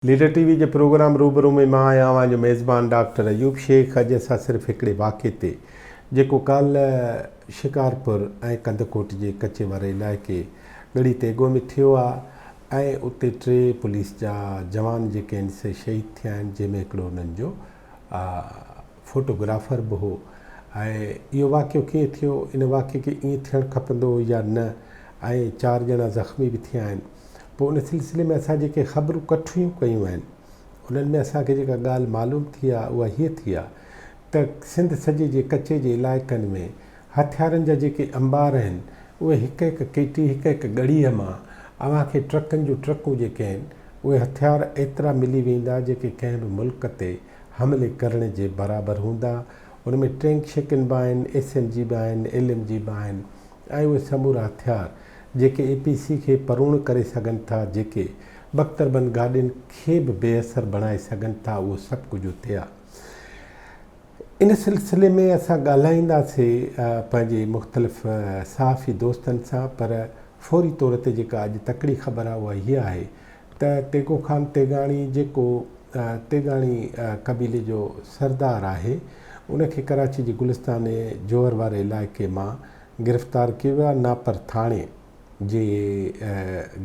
Leader ٽي V جي programme روبرو ۾ مان آهيان اوهان جو ميزبان ڊاڪٽر ايوب شيخ. اڄ اسان صرف هڪڙي واقعي تي جيڪو ڪالهه شڪارپور ۽ ڪنڌڪوٽ جي ڪچي واري علائقي ڳڙهي تيغو ۾ ٿيو آهي ۽ اتي ٽي پوليس جا جوان جيڪي آهن سي شهيد ٿيا آهن، جنهن ۾ هڪڙو انهن جو فوٽو گرافر به هو، ۽ اهو واقعو ڪيئن ٿيو، ان واقعي کي ائين ٿيڻ کپندو هو يا نه، ۽ چار ڄڻا زخمي به ٿيا آهن. پوء ان سلسلي ۾ اسان جيڪي خبرون ڪٺيون ڪيون آهن، انهن ۾ اسان کي جيڪا ڳالهه معلوم ٿي آهي، اها هيء ٿي آهي ته سنڌ سڄي جي ڪچي جي علائقن ۾ هٿيارن جا جيڪي انبار آهن، اهي هڪ هڪ ڪيٽي، هڪ هڪ ڳڙهيء مان اوهان کي ٽرڪن جون ٽرڪون جيڪي آهن، اهي هٿيار ايترا ملي ويندا، جيڪي ڪنهن به ملڪ تي حملي ڪرڻ جي برابر هوندا. ان ۾ ٽينڪ شيڪن به آهن، ايس ايم جي به آهن، ايل ايم جي به آهن. ۽ اهي سمورا هٿيار جيڪي اي پي سي کي پروڻ ڪري سگهن ٿا، جيڪي بڪتربند گاڏين کي به بي اثر بڻائي سگهن ٿا، اهو سڀ ڪجهه اتي آ. ان سلسلي ۾ اسان ڳالهائينداسي پنهنجي مختلف صحافي دوستن سان، پر فوري طور تي جيڪا اڄ تڪڙي خبر آ اها هيء آهي ته تيغو خان تيغاڻي جيڪو تيغاڻي قبيلي جو سردار آهي، ان کي ڪراچي جي گلستان جوهر واري علائقي مان گرفتار ڪيو ويو آهي. ناپر ٿاڻي جي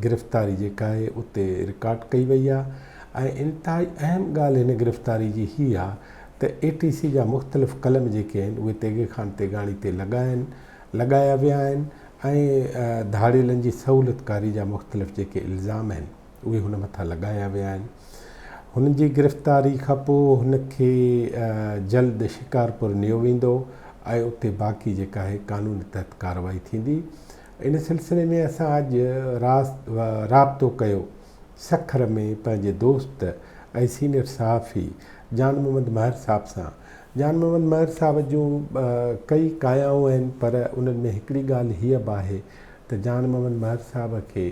گرفتاري جيڪا آهي اتي رڪارڊ ڪئي وئي آهي ۽ انتهائي اهم ڳالهه هن گرفتاري جي هي آهي ته اي ٽي سي جا مختلف قلم جيڪي آهن اهي تيغي خان تيغاڻي تي لڳايا ويا آهن ۽ ڌاڙيلن جي سهولتڪاري جا مختلف جيڪي الزام آهن اهي هن مٿان لڳايا ويا آهن. هن جي گرفتاري کانپوء هن کي جلد شڪارپور نيو ويندو ۽ اتي باقي جيڪا آهي قانون تحت ڪارروائي ٿيندي. ان سلسلي ۾ اسان اڄ رابطو ڪيو سکر ۾ پنهنجي دوست ۽ سينيئر صحافي جان محمد مهر صاحب سان. جان محمد مهر صاحب جون ڪئي ڪايائون آهن پر انهن ۾ هڪڙي ڳالهه هيء به آهي ته جان محمد مهر صاحب کي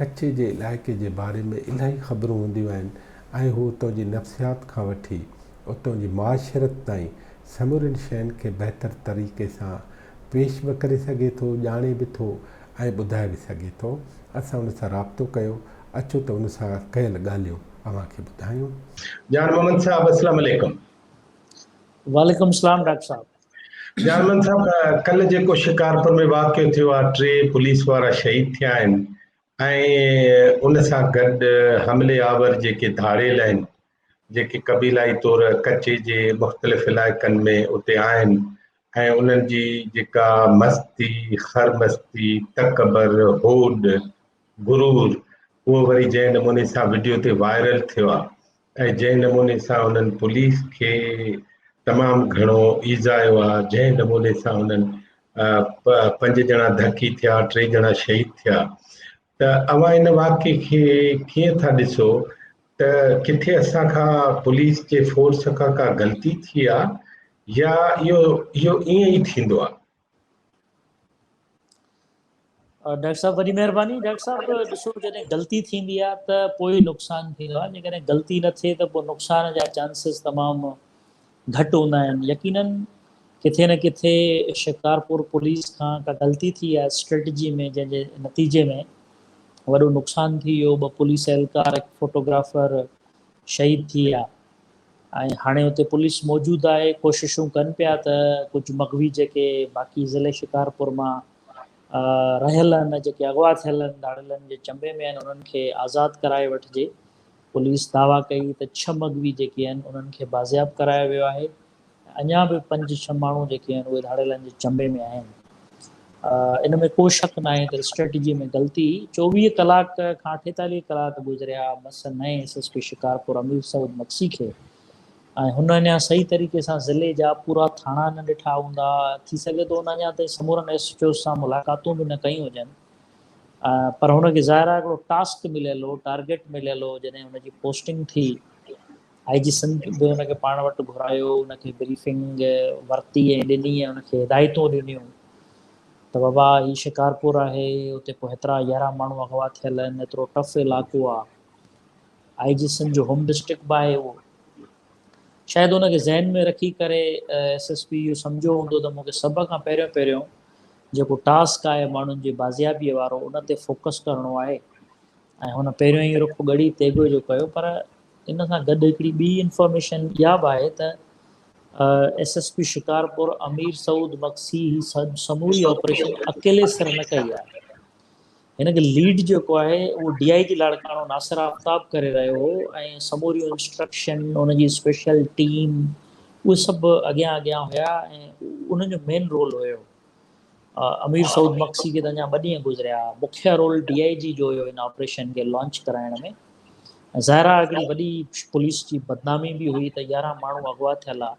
ڪچي جي علائقي جي باري ۾ الاهي خبرون هونديون آهن ۽ هو اتان جي نفسيات کان وٺي اتان جي معاشرت تائين سمورين شين کي بهتر طريقي سان پيش به ڪري سگهي ٿو، ڄاڻي به ٿو ۽ ٻڌائي به سگهي ٿو. اسان ان سان رابطو ڪيو، اچو ته ان سان ڪيل ڳالهيون اوهان کي ٻڌايون. جان محمد صاحب السلام عليڪم. وعليڪم السلام ڊاڪٽر صاحب. جان محمد صاحب ڪلهه جيڪو شڪارپور ۾ واقعو ٿيو آهي، ٽي پوليس وارا شهيد ٿيا آهن ۽ ان سان گڏ حملي آور جيڪي ڌاڙيل آهن جيڪي قبيلائي طور ڪچي جي مختلف علائقن ۾ اتي آهن ۽ انهن جي جيڪا مستي، خرمستي، تڪبر، هوڏ، غرور اهو وري جنهن نموني سان وڊيو تي وائرل ٿيو آهي ۽ جنهن نموني سان انهن پوليس کي تمام گهڻو ايذايو آهي، جنهن نموني سان انهن پنج ڄڻا ڌڪي ٿيا، ٽي ڄڻا شهيد ٿيا ته اوهان ان واقعي کي ڪيئن ٿا ڏسو ته ڪٿي اسان کان پوليس جي فورس کان ڪا غلطي ٿي آ يا اهو ائين ئي ٿيندو آ؟ ڊاڪٽر صاحب وڏي مهرباني. ڊاڪٽر صاحب ڏسو جڏهن غلطي ٿيندي آ ته پوء نقصان ٿيندو آ، جيڪڏهن غلطي نه ٿئي ته پوء نقصان جا چانسز تمام گهٽ هوندا آهن. يقينن ڪٿي نه ڪٿي شڪارپور پوليس کان ڪا غلطي ٿي آهي اسٽريٽجي ۾ جنهن جي نتيجي ۾ وڏو نقصان ٿي ويو، ٻه پوليس اهلڪار هڪ فوٽوگرافر شهيد ٿي ويا ۽ هاڻي اتي پوليس موجود آهي، ڪوششون ڪن پيا ته ڪجهه مغوي جيڪي باقي ضلعي شڪارپور مان رهيل آهن جيڪي اغوا ٿيل آهن ڌاڙيلن جي چنبي ۾ آهن انهن کي آزاد ڪرائي وٺجي. پوليس دعويٰ ڪئي ته ڇهه مغوي جيڪي آهن انهن کي بازياب ڪرايو ويو آهي ۽ اڃا به پنج ڇهه ماڻهو جيڪي آهن اهي ڌاڙيلن جي چنبي ۾ آهن. ان ۾ ڪو شڪ ناهي ته اسٽريٽجي ۾ غلطي 24 ڪلاڪ کان 48 ڪلاڪ گذريا مس نئين S S P Shikarpur Amir Saud Magsi کي ۽ هن اڃا صحيح طريقي سان ضلعي جا پورا ٿاڻا نه ڏٺا هوندا، ٿي سگهي ٿو هن اڃا تائين سمورن ايس ايڇ اوز سان ملاقاتون به نه ڪيون هجن. پر هن کي ظاهر آهي هڪڙو ٽاسڪ مليل هو، ٽارگيٽ مليل هو، جڏهن هن جي پوسٽنگ ٿي، آء جي سنڌ به هن کي پاڻ وٽ گهرايو، هن کي بريفنگ ورتي ۽ ڏني ۽ هن کي هدايتون ڏنيون ته بابا هي شڪارپور آهي، اتي پوء هيترا 11 ماڻهو اغوا ٿيل آهن، ايترو ٽف علائقو آهي، آء جي سنڌ جو هوم ڊسٽرڪٽ به آهي اهو. شايد ان کي ذهن ۾ رکي ڪري ايس ايس پي اهو سمجهيو هوندو ته مون کي سڀ کان پهريون پهريون جيڪو ٽاسڪ آهي ماڻهن جي بازيابيء وارو ان تي فوڪس ڪرڻو آهي ۽ هن پهريون ئي رخ ڳڙهي تيغو جو ڪيو پر ان سان گڏ هڪڙي ٻي انفارميشن اها به آهي ته S S P Shikarpur Amir Saud Magsi هي سموري آپريشن اڪيلي سر نه ڪئي آهي. هن کي ليڊ جيڪو آهي اهو ڊي I جي لاڙڪاڻو ناصر آفتاب ڪري رهيو هو ۽ سموريون انسٽرڪشن ان جي اسپيشل ٽيم اهي سڀ اڳيان اڳيان هيا ۽ انهن جو مين رول هيو. امير سعود مگسي کي ته اڃا ٻه ڏينهن گذريا. مکيه رول ڊي I جي جو هيو هن آپريشن کي لانچ ڪرائڻ ۾ ۽ ظاهر آهي هڪڙي وڏي پوليس جي بدنامي به هئي ته 11 ماڻهو اغوا ٿيل آ.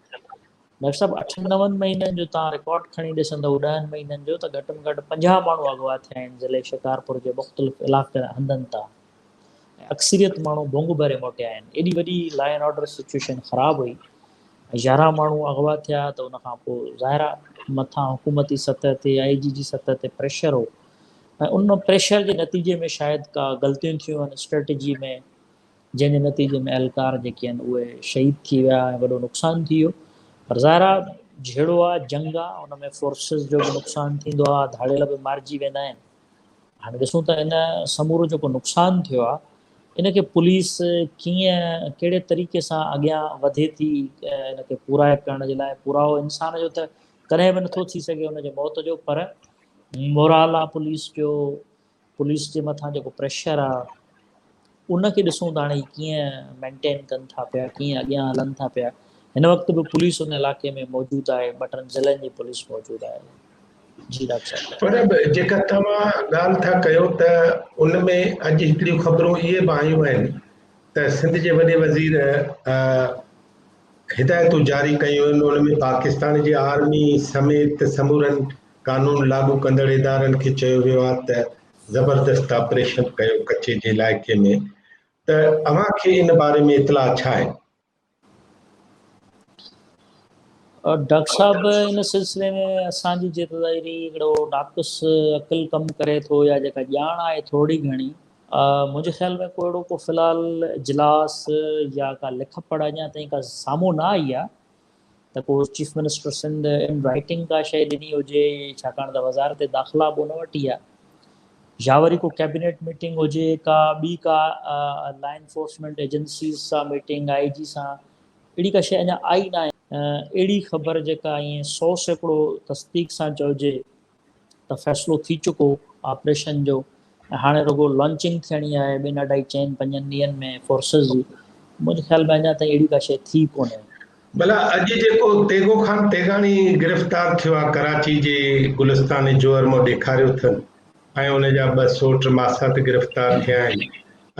ڊاڪٽر صاحب اٺن نون مهينن جو توهان رڪارڊ کڻي ڏسندؤ ڏهن مهينن جو ته گهٽ ۾ گهٽ 50 ماڻهو اغوا ٿيا آهن ضلعي شڪارپور جي مختلف علائقن هنڌن تان ۽ اڪثريت ماڻهو ڀونگ ڀري موٽيا آهن. ايڏي وڏي لا اينڊ آرڊر سچوئيشن خراب هئي ۽ 11 ماڻهو اغوا ٿيا ته ان کان پوء ظاهر آهي مٿان حڪومتي سطح تي آء جي جي سطح تي پريشر هو ۽ ان پريشر جي نتيجي ۾ شايد ڪا غلطيون ٿيون آهن اسٽريٽجي ۾ جنهن جي نتيجي ۾ اهلڪار جيڪي آهن اهي شهيد ٿي ويا ۽ وڏو نقصان ٿي ويو پر ظاهر آهي جهيڙو آهي جنگ آهي ان ۾ فورسز جو به نقصان ٿيندو آهي ڌاڙيل به مارجي ويندا آهن. هاڻي ڏسون ته ان سمورو جيڪو نقصان ٿيو آهي ان کي پوليس ڪيئن ڪهڙي طريقي سان اڳيان وڌي ٿي ان کي پورائي ڪرڻ جي لاء پورائو انسان جو ته ڪڏهن به نٿو ٿي سگهي ان جي موت جو پر مورال آ پوليس جو پوليس جي مٿان جيڪو پريشر آ ان کي ڏسون ته هاڻي ڪيئن مينٽين ڪن ٿا پيا ڪيئن اڳيان هلن ٿا پيا هن وقت به پوليس ان علائقي ۾ موجود آهي ٻه ٽن ضلعن جي پوليس موجود آهي. جي ڊاڪٽر صاحب. پر جيڪا توهان ڳالهه ٿا ڪيو ته ان ۾ اڄ هڪڙيون خبرون اهي به آيون آهن ته سنڌ جي وڏي وزير هدايتون جاري ڪيون آهن ان ۾ پاڪستان جي آرمي سميت سمورن قانون لاڳو ڪندڙ ادارن کي چيو ويو آهي ته زبردست آپريشن ڪيو ڪچي جي علائقي ۾ ته اوهان کي ان باري ۾ اطلاع ڇا آهن؟ ڊاڪٽر صاحب ان سلسلي ۾ اسان جي جيتري هڪڙو ناقص عقل ڪم ڪري ٿو يا جيڪا ڄاڻ آهي ٿورڙي گهڻي منهنجي خيال ۾ ڪو اهڙو ڪو في الحال اجلاس يا ڪا لک پڙهه اڃا تائين ڪا سامهون نه آئي آهي ته ڪو chief minister Sindh in writing ڪا شيء ڏني هجي ڇاڪاڻ ته وزارت داخلا به ان وٽ ئي آهي يا وري ڪو ڪيبينيٽ ميٽنگ هجي ڪا ٻي ڪا لا انفورسمينٽ ايجنسيز سان ميٽنگ آء جي سان اهڙي ڪا شيء اڃا آئي ناهي. اهڙي خبر جيڪا ائين 100% تصديق سان چئجي ته فيصلو ٿي چڪو آپريشن جو ۽ هاڻي رڳو لانچنگ ٿيڻي آهي ٻن اڍائي چئن پنجن ڏينهن ۾ فورسز جي منهنجي خيال ۾ اڃا تائين اهڙي ڪا شيء ٿي ڪونهي. ڀلا اڄ جيڪو تيغو خان تيغاڻي گرفتار ٿيو آ ڪراچي جي گلستان جوهر مان ڏيکاريو اٿن ۽ ان جا ٻه سوٽ ماسات گرفتار ٿيا آهن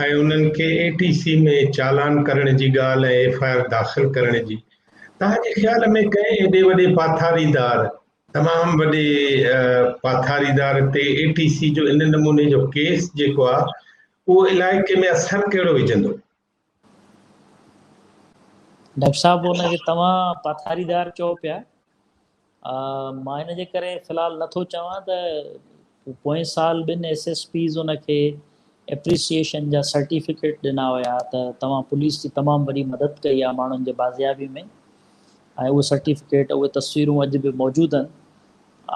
۽ انهن کي اي ٽي سي ۾ چالان ڪرڻ جي ڳالهه ۽ ايف I R داخل ڪرڻ جي توهان جي خيال ۾ ڪنهن ايڏي وڏي پاٿاريدار تمام وڏي پاٿاريدار تي اي ٽي سي جو ان نموني جو ڪيس جيڪو آ اهو علائقي ۾ اثر ڪهڙو وجهندو؟ ڊاڪٽر صاحب ان کي توهان پاٿاريدار چئو پيا مان ان جي ڪري في الحال نٿو چوان ته پوئين سال ٻن ايس ايس پيز ان کي اپريسيئيشن جا سرٽيفڪيٽ ڏنا هيا ته توهان پوليس جي تمام وڏي مدد ڪئي آهي ماڻهن جي بازيابي ۾ ۽ اهي سرٽيفڪيٽ اهي تصويرون اڄ به موجود آهن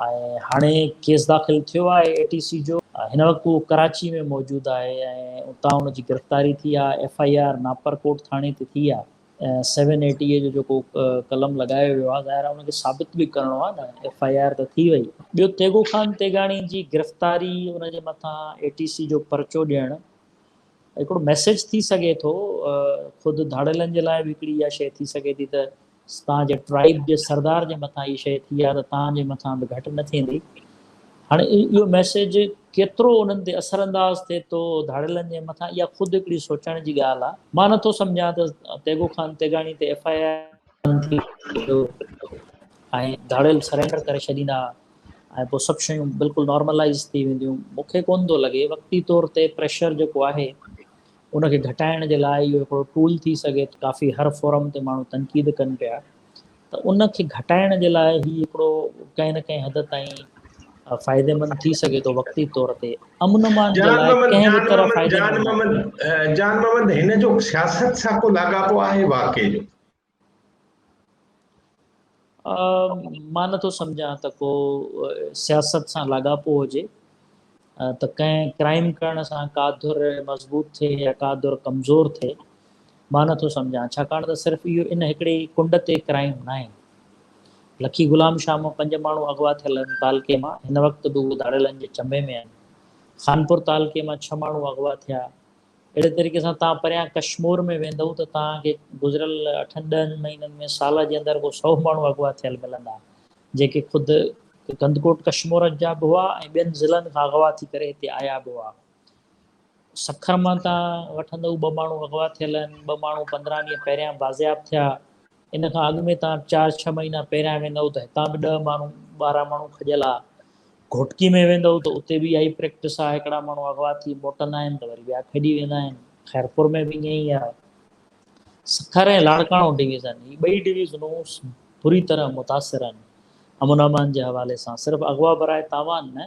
۽ هاڻي ڪيس داخل ٿيو آهي اي ٽي سي جو. هن وقت اهو ڪراچي ۾ موجود آهي ۽ اتان ان جي گرفتاري ٿي آهي. ايف I R ناپرڪوٽ ٿاڻي تي ٿي آهي. سيون اي ٽي اي جو جيڪو قلم لڳايو ويو آهي ظاهر آهي ان کي ثابت به ڪرڻو آهي نه ايف I R ته ٿي وئي. ٻيو تيغو خان تيغاڻي جي گرفتاري ان جي مٿان اي ٽي سي جو پرچو ڏيڻ هڪڙو ميسيج ٿي سگهي ٿو خود ڌاڙيلن جي لاء به هڪڙي اها شيء ٿي سگهي ٿي ته توهان جي ٽرائيب جي سردار جي مٿان هي شيء ٿي آهي ته توهان جي مٿان به گهٽ نه ٿيندي. هاڻي اهو ميسيج ڪيترو انهن تي اثر انداز ٿئي ٿو ڌاڙيلن جي مٿان اها خود هڪڙي سوچڻ جي ڳالهه آهي. مان نٿو سمجهان ته تيغو خان تيغاڻي تي ايف I R ٿي ويو ۽ ڌاڙيل سرينڊر ڪري ڇڏيندا ۽ پوء سڀ شيون بلڪل نارملائيز ٿي وينديون. مون کي ڪونه ٿو لڳي. وقتي طور تي پريشر جيڪو آهي ان کي گهٽائڻ جي لاء اهو هڪڙو ٽول ٿي سگهي ٿو. ڪافي هر فورم تي ماڻهو تنقيد ڪن پيا ته ان کي گهٽائڻ جي لاء هي هڪڙو ڪنهن نه ڪنهن حد تائين فائديمند ٿي سگهي ٿو وقتي طور تي امن امان جي لاء ڪنهن به طرح فائديمند ناهي. جان محمد هن جو سياست سان ڪو لاڳاپو آهي واقعي جو؟ مان نٿو سمجهان ته ڪو سياست سان لاڳاپو هجي. ته ڪنهن ڪرائيم ڪرڻ سان ڪا ڌر مضبوط ٿئي يا ڪا ڌر ڪمزور ٿئي، مان نٿو سمجهان، ڇاڪاڻ ته صرف اهو ان هڪڙي ڪنڊ تي ڪرائيم ناهي. لکي غلام شاهه مان پنج ماڻهو اغوا ٿيل آهن تعلقي مان، هن وقت به اهي ڌاڙيلن جي چنبي ۾ آهن. خانپور تعلقي مان ڇهه ماڻهو اغوا ٿيا. اهڙي طريقي سان توهان پريان ڪشمور ۾ ويندؤ ته توهان کي گذريل اٺن ڏهن مهينن ۾ سال جي اندر ڪو سئو ماڻهو اغوا ٿيل ملندا، جيڪي خود ڪنڌڪوٽ ڪشمور جا به هئا ۽ ٻين ضلعن کان اغوا ٿي ڪري هتي آيا به هئا. سکر مان توهان وٺندؤ ٻه ماڻهو اغوا ٿيل آهن، ٻه ماڻهو 15 ڏينهن پهريان بازياب ٿيا، ان کان اڳ ۾ توهان 4 ڇهه مهينا پهريان ويندؤ ته هتان به 10 ماڻهو 12 ماڻهو کڄيل ها. گهوٽڪي ۾ ويندؤ ته اتي به اها ئي پريڪٽس آهي، هڪڙا ماڻهو اغوا ٿي موٽندا آهن ته وري ٻيا کڄي ويندا آهن. خيرپور ۾ به ائين ئي آهي. سکر ۽ لاڙڪاڻو ڊويزن هي ٻئي ڊويزنون بري طرح متاثر آهن امن امان جي حوالي سان، صرف اغوا براء تاوان نه،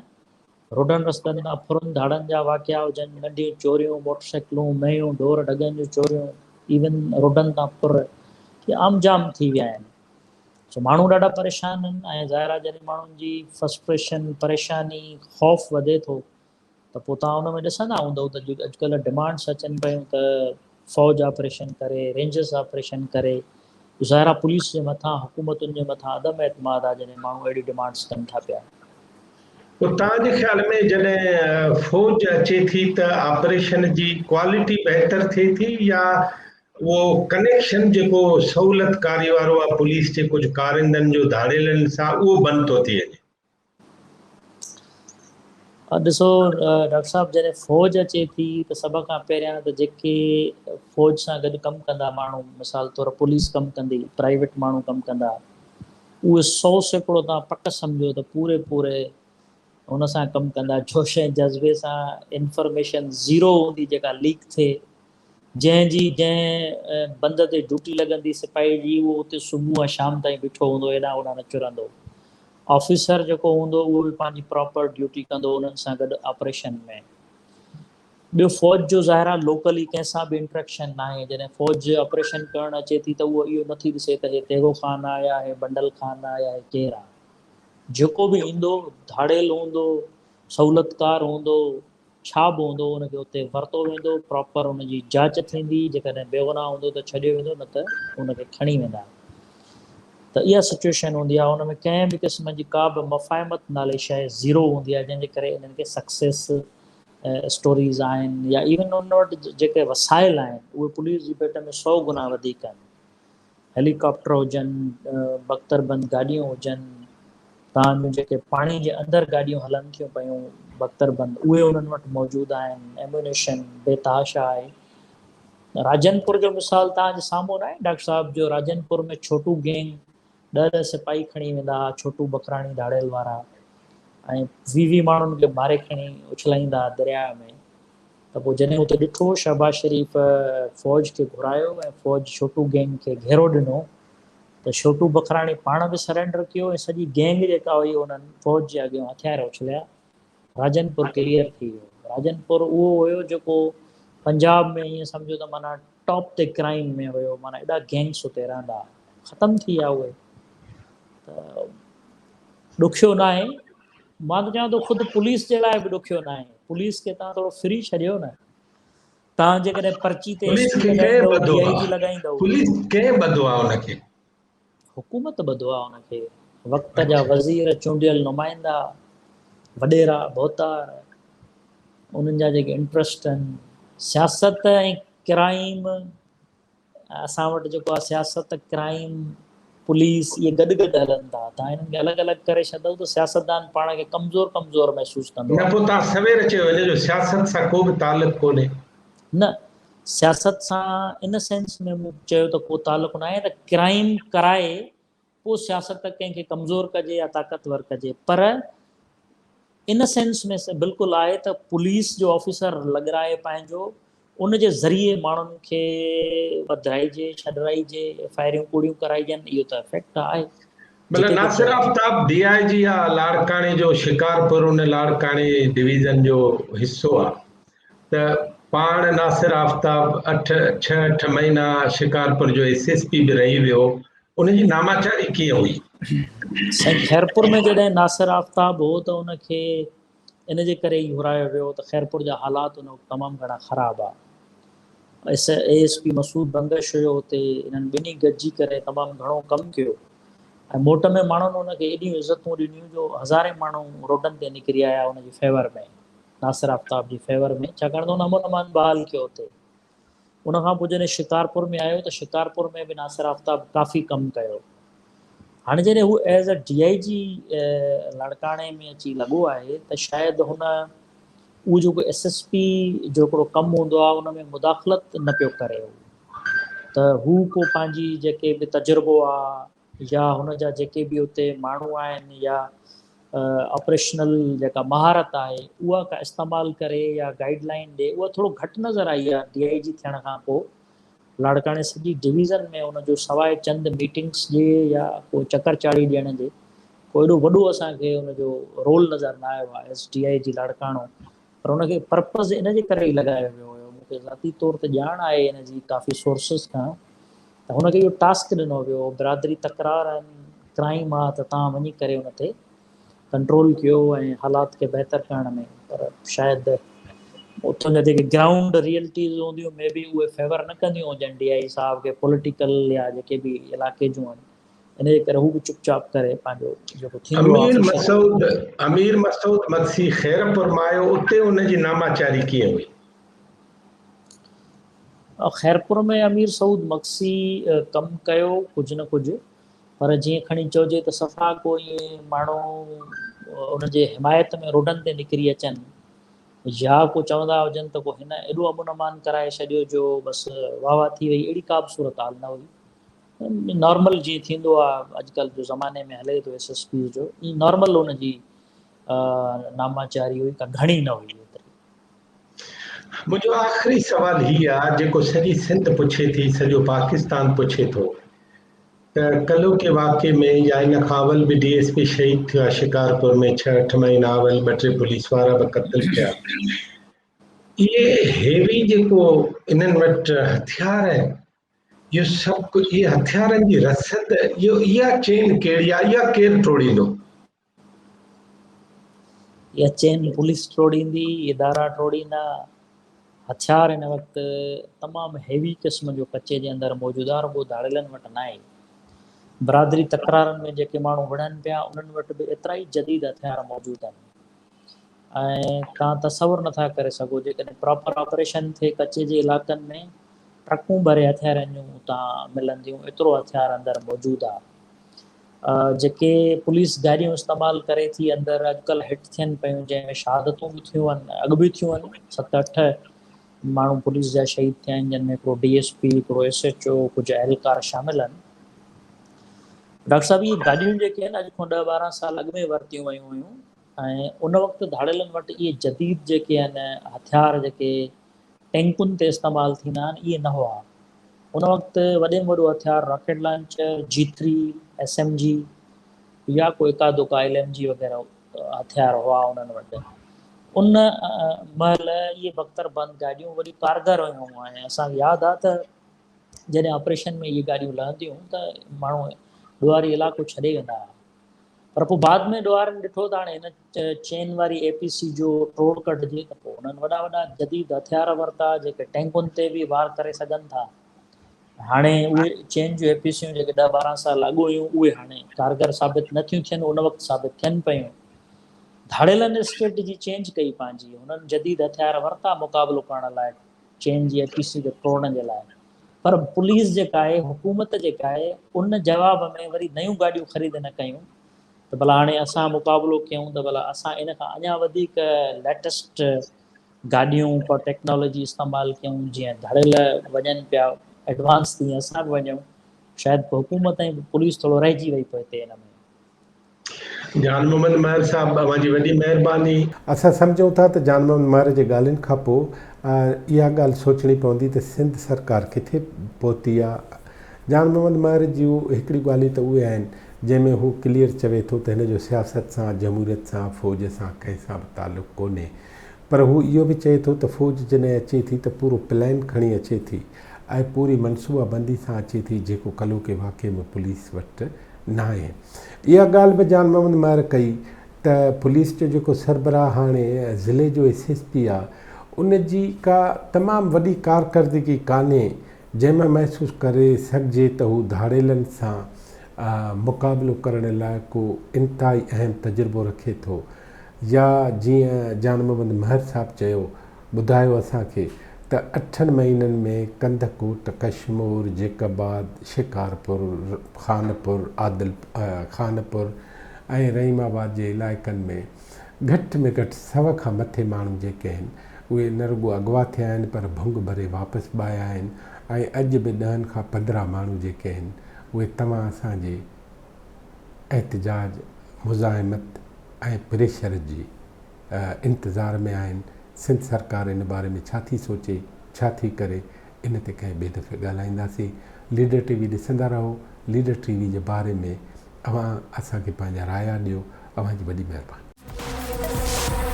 روڊن رستن تان ڦرن ڌاڙن جا واقعا هجن، ننڍيون چوريون، موٽر سائيڪلون، مينهون، ڍور ڍڳن جون چوريون، ايون روڊن تان ڦر اهي عام جام ٿي ويا آهن. سو ماڻهو ڏاڍا پريشان آهن ۽ ظاهر آهي جڏهن ماڻهن جي فرسٽريشن، پريشاني، خوف وڌي ٿو ته پوء توهان ان ۾ ڏسندا هوندؤ ته اڄڪلهه ڊمانڊس اچن پيون ته فوج آپريشن ڪري، رينجرز آپريشن ڪري. ظاهر آهي پوليس جي مٿان، حڪومتن جي مٿان عدم اعتماد آهي جڏهن ماڻهو اهڙيون ڊمانڊس ڪن ٿا پيا. پوء توهان جي خيال ۾ جڏهن فوج اچي ٿي ته آپريشن جي ڪوالٽي بهتر ٿئي ٿي يا اهو ڪنيڪشن جيڪو سهولتڪاري وارو آهي پوليس جي ڪجهه ڪارندن جو ڌاڙيلن سان اهو بند ٿو ٿي وڃي؟ ڏسو ڊاڪٽر صاحب جڏهن فوج اچي ٿي ته سڀ کان پهريان ته جيڪي فوج سان گڏ ڪم ڪندا ماڻهو مثال طور پوليس ڪم ڪندي پرائيويٽ ماڻهو ڪم ڪندا اهي 100% توهان پڪ سمجهو ته پوري پوري ان سان ڪم ڪندا جوش ۽ جذبي سان انفارميشن زيرو هوندي جيڪا ليڪ ٿئي جنهن جي جنهن بند تي ڊيوٽي لڳندي سپاهي جي اهو اتي صبح ۽ شام تائين بيٺو هوندو هيڏانهن هوڏانهن نه چرندو. آفيسر جيڪو هوندو اهو به پنهنجي پراپر ڊيوٽي ڪندو انهن سان گڏ آپريشن ۾. ٻيو فوج جو ظاهر آهي لوڪلي ڪنهن سان به انٽريڪشن ناهي جڏهن فوج آپريشن ڪرڻ اچي ٿي ته اهو اهو نٿي ڏسي ته هي تيغو خان آهي يا هي بنڊل خان آهي يا هي ڪير آهي. جيڪو به ايندو ڌاڙيل هوندو سهولتڪار هوندو ڇا به هوندو ان کي اتي ورتو ويندو پراپر ان جي جاچ ٿيندي جيڪڏهن بيگناهه هوندو ته ڇڏيو ويندو نه ته ان کي کڻي ويندا ته اها سچويشن هوندي آهي ان ۾ ڪنهن به قسم جي ڪا به مفاهمت نالي شيء زيرو هوندي آهي جنهن جي ڪري انهن کي سڪسيس اسٽوريز آهن يا ايون ان وٽ جيڪي وسائل آهن اهي پوليس جي ڀيٽ ۾ 100 گنا وڌيڪ آهن هيليڪاپٽر هجن، بڪتر بند گاڏيون هجن، تان جون جيڪي پاڻي جي اندر گاڏيون هلن ٿيون پيون بڪتر بند اهي انهن وٽ موجود آهن، ايمونيشن بي تحاشا آهي. راجن پور جو مثال توهان جي سامهون ناهي ڊاڪٽر صاحب جو راجن پور ۾ ڇوٽو گينگ ڏهه ڏهه سپاهي کڻي ويندا ها ڇوٽو بکراڻي ڌاڙيل وارا ۽ ويهه ويهه ماڻهن کي ماري کڻي اڇلائيندا ها درياء ۾. ته پوء جڏهن اتي ڏٺو شهباز شريف فوج کي گهرايو ۽ فوج ڇوٽو گينگ کي گهيرو ڏنو ته ڇوٽو بکراڻي پاڻ به سرينڊر ڪيو ۽ سڄي گينگ جيڪا هئي انهن فوج جي اڳيان هٿيار اڇليا راجن پور ڪليئر ٿي ويو راجن پور اهو هيو جيڪو پنجاب ۾ ائين سمجهو ته معنيٰ ٽاپ تي ڪرائيم ۾ هيو معنيٰ ايڏا گينگس اتي رهندا ختم ٿي ويا اهي ته ڏکيو ناهي مان ته چوان ٿو خود پوليس جي لاء به ڏکيو ناهي پوليس کي توهان ٿورو فري ڇڏيو نه توهان جيڪڏهن پرچي تي پوليس کي ڪنهن ٻڌو آ پوليس ڪنهن ٻڌو آ ان کي حڪومت ٻڌو آ ان کي وقت جا وزير چونڊيل نمائندا وڏيرا ڀوتار انهن جا جيڪي انٽرسٽ آهن سياست ۽ ڪرائيم اسان وٽ جيڪو آهي سياست، ڪرائيم، پوليس اهي گڏ گڏ هلن ٿا. توهان انهن کي الڳ الڳ ڪري ڇڏندؤ ته سياستدان پاڻ کي ڪمزور ڪمزور محسوس ڪندو نه آهي. پوء توهان سوير چيو هن جو سياست سان ڪو به تعلق ڪونهي. نه سياست سان ان سينس ۾ مون چيو ته ڪو تعلق ناهي ته ڪرائيم ڪرائي پوء سياست ڪنهن کي ڪمزور ڪجي يا طاقتور ڪجي پر ان سينس ۾ بلڪل آهي ته پوليس جو آفيسر لڳرائي پنهنجو ان جي ذريعي ماڻهن کي وڌرائجي ڇڏرائجي ايف I آريون ڪوڙيون ڪرائجن اهو ته افيڪٽ آهي. مطلب ناصر آفتاب ڊي I جي آ لاڙڪاڻي جو شڪارپور ان لاڙڪاڻي ڊويزن جو حصو آ ته پاڻ ناصر آفتاب اٺ ڇهه اٺ مهينا شڪارپور جو ايس ايس پي به رهي ويو ان جي ناماچاري ڪيئن هئي؟ سائين خيرپور ۾ جڏهن ناصر آفتاب هو ته ان کي ان جي ڪري ئي گهرايو ويو ته خيرپور جا حالات ان وقت تمام گهڻا خراب ها. S A S P Masood Bangash هيو اتي، انهن ٻنهي گڏجي ڪري تمام گهڻو ڪم ڪيو ۽ موٽ ۾ ماڻهن ان کي ايڏيون عزتون ڏنيون جو هزارين ماڻهو روڊن تي نڪري آيا ان جي فيور ۾، ناصر آفتاب جي فيور ۾، ڇاڪاڻ ته ان امن امان بحال ڪيو اتي. ان کان پوء جڏهن شڪارپور ۾ آيو ته شڪارپور ۾ به ناصر آفتاب ڪافي ڪم ڪيو. هاڻي جڏهن هو ايز اي ڊي I جي لاڙڪاڻي ۾ اچي لڳو آهي ته شايد هن اهو جيڪو ايس ايس پي جو هڪڙو ڪم هوندو آهي ان ۾ مداخلت نه پيو ڪري هو ته هو ڪو پنهنجي جيڪي به تجربو آهي يا هن جا جيڪي به اتي ماڻهو آهن يا آپريشنل جيڪا مهارت آهي اها ڪا استعمال ڪري يا گائيڊ لائين ڏي اها ٿورو گهٽ نظر آئي آهي ڊي I جي ٿيڻ کان پوء لاڙڪاڻي سڄي ڊويزن ۾ ان جو سواء چند ميٽنگس جي يا ڪو چڪر چاڙهي ڏيڻ جي ڪو ايڏو وڏو اسان کي ان جو رول نظر نه آيو آهي ايس ڊي I جي لاڙڪاڻو پر ان کي پرپز ان جي ڪري ئي لڳايو ويو هيو مون کي ذاتي طور تي ڄاڻ آهي ان جي ڪافي سورسز کان ته هن کي اهو ٽاسڪ ڏنو ويو هو برادري تڪرار آهن ڪرائيم آ ته توهان وڃي ڪري ان تي ڪنٽرول ڪيو ۽ حالات کي بهتر ڪرڻ ۾ پر شايد اتان جا جيڪي گرائونڊ ريئلٽيز هونديون مي بي اهي فيور نه ڪنديون هجن ڊي I صاحب کي پوليٽيڪل يا جيڪي به علائقي جون آهن ان جي ڪري هو به چپ چاپ ڪري پنهنجو جيڪو ٿيندو امير مسعود امير مسعود مگسي خيرپور مان آيو اتي ان جي ناماچاري ڪيئن هئي؟ خيرپور ۾ امير سعود مگسي ڪم ڪيو ڪجهه نه ڪجهه پر جيئن کڻي چئجي ته صفا ڪو ائين ماڻهو ان جي حمايت ۾ روڊن تي نڪري اچن يا ڪو چوندا هجن ته ڪو هن ايڏو امن امان ڪرائي ڇڏيو جو بس واهه واهه ٿي وئي اهڙي ڪا به صورتحال نه هئي نارمل جيئن ٿيندو آ اڄڪلهه جو زماني ۾ هلي ٿو ايس ايس پيز جو ائين نارمل ان جي ناماچاري هئي ڪا گهڻي نه هئي ايتري. منهنجو آخري سوال هي آ جيڪو سڄي سنڌ پڇي ٿي سڄو پاڪستان پڇي ٿو ته ڪلهوڪي واقعي ۾ يا ان کان اول به ڊي ايس پي شهيد ٿيو آ شڪارپور ۾ ڇهه اٺ مهينا اول ٻه ٽي پوليس وارا به قتل ٿيا اهي هيوي جيڪو انهن وٽ هٿيار آهن اهو سڀ ڪجهه اهي هٿيارن جي رسد اهو اها چين ڪهڙي آهي اها ڪير ٽوڙيندو؟ اها چين پوليس ٽوڙيندي، ادارا ٽوڙيندا. هٿيار هن وقت تمام هيوي قسم جو ڪچي جي اندر موجود آهي، رڳو ڌاڙيلن وٽ ناهي. برادري تڪرارن ۾ جيڪي ماڻهو وڙهن پيا انهن وٽ به ايترا ئي جديد هٿيار موجود آهن. ۽ توهان تصور نٿا ڪري سگهو جيڪڏهن پراپر آپريشن ٿئي ڪچي جي علائقن ۾ ٽرڪون ڀري هٿيارن جون اتان ملنديون ايترو هٿيار اندر موجود آ جيڪي پوليس گاڏيون استعمال ڪري ٿي اندر اڄڪلهه هٽ ٿين پيون جنهن ۾ شهادتون به ٿيون آهن اڳ به ٿيون آهن ست اٺ ماڻهو پوليس جا شهيد ٿيا آهن جن ۾ هڪڙو ڊي ايس پي هڪڙو ايس ايڇ او ڪجهه اهلڪار شامل آهن ڊاڪٽر صاحب اهي گاڏيون جيڪي آهن اڄ کان ڏهه 12 سال اڳ ۾ ورتيون ويون هيون ۽ ان وقت ڌاڙيلن وٽ اهي جديد جيڪي آهن هٿيار جيڪي ٽينڪن تي استعمال ٿيندا آهن اهي نه هئا. ان وقت وڏي ۾ وڏو هٿيار rocket launcher, G three, S M G يا ڪو اڪا دڪا ايل ايم جي وغيره هٿيار هئا انهن وٽ. ان مهل اهي بڪتر بند گاڏيون وڏيون ڪارگر هيون ۽ اسان کي ياد آهي ته جڏهن آپريشن ۾ اهي گاڏيون لهنديون هيون ته ماڻهو ڏوهاري علائقو ڇڏي ويندا هئا. پر پوء بعد ۾ ڏوهارين ڏٺو ته هاڻي هن چين واري اي پي سي جو ٽوڙ ڪڍجي ته پوء انهن وڏا وڏا جديد هٿيار ورتا جيڪي ٽينڪن تي به وار ڪري سگهن ٿا. هاڻي اهي چين جون اي پي سيون جيڪي ڏهه 12 سال اڳ هيون اهي هاڻي ڪارگر ثابت نه ٿيون ٿين ان وقت ثابت ٿين پيون. ڌاڙيلن اسٽريٽجي چينج ڪئي پنهنجي هنن جديد هٿيار ورتا مقابلو ڪرڻ لاء چين جي اي پي سي کي ٽوڙڻ جي لاء. پر پوليس جيڪا آهي حڪومت جيڪا آهي ان جواب ۾ وري نيون گاڏيون خريد نه ڪيون ته ڀلا هاڻي اسان مقابلو ڪيون ته ڀلا اسان ان کان اڃا وڌيڪ ليٽسٽ گاڏيون ڪا ٽيڪنالاجي استعمال ڪيون جيئن ڌڙيل وڃن پيا ايڊوانس تيئن اسان به وڃون شايد حڪومت ۽ پوليس ٿورو رهجي وئي پوئتي ان ۾. جان محمد مهر صاحب اوهان جي وڏي مهرباني. اسان سمجهون ٿا ته جان محمد مهر جي ڳالهين کان پوء اها ڳالهه سوچڻي پوندي ته سنڌ سرڪار ڪٿي پهتي آ. جان محمد مهر جون هڪڙيون ڳالهيون ته اهي آهن جنهن ۾ هو ڪليئر چوي ٿو ته هن جو سياست سان، جمهوريت سان، فوج سان ڪنهن سان به تعلق ڪونهي پر هو اهو به چئي ٿو ته فوج جڏهن اچي ٿي ته پورو پلان کڻي اچي ٿي ۽ پوري منصوبه بندي سان اچي ٿي جيڪو ڪلهوڪي واقعي ۾ پوليس وٽ ناهي. اها ڳالهه به جان محمد مهر ڪئي ته پوليس جو جيڪو سربراهه هاڻي ضلعي جو ايس ايس پي آ ان جي ڪا تمام وڏي ڪارڪردگي ڪانهي جنهن مان محسوس ڪري سگهجي ته هو ڌاڙيلن سان مقابلو ڪرڻ لاء ڪو انتهائي اهم تجربو رکي ٿو يا جيئن جان محمد مهر صاحب چيو ٻڌايو اسان کي ته اٺن مهينن ۾ ڪنڌڪوٽ، ڪشمور، جيڪب آباد، شڪارپور، خانپور، عادل خانپور ۽ رحيم آباد جي علائقن ۾ گهٽ ۾ گهٽ سو کان مٿي ماڻهو جيڪي آهن اهي نه رڳو اغوا ٿيا آهن پر ڀنگ ڀري واپس به آيا آهن ۽ اڄ به ڏهن کان 15 ماڻهو جيڪي آهن اهي توهان اسان جي احتجاج، مزاحمت ۽ پريشر جي انتظار ۾ آهن، سنڌ سرڪار ان باري ۾ ڇا ٿي سوچي، ڇا ٿي ڪري، ان تي ڪنهن ٻئي دفعي ڳالهائينداسين. ليڊر ٽي وي ڏسندا رهو، ليڊر ٽي وي جي باري ۾ اوهان اسان کي پنهنجا رايا ڏيو، اوهان جي وڏي مهرباني.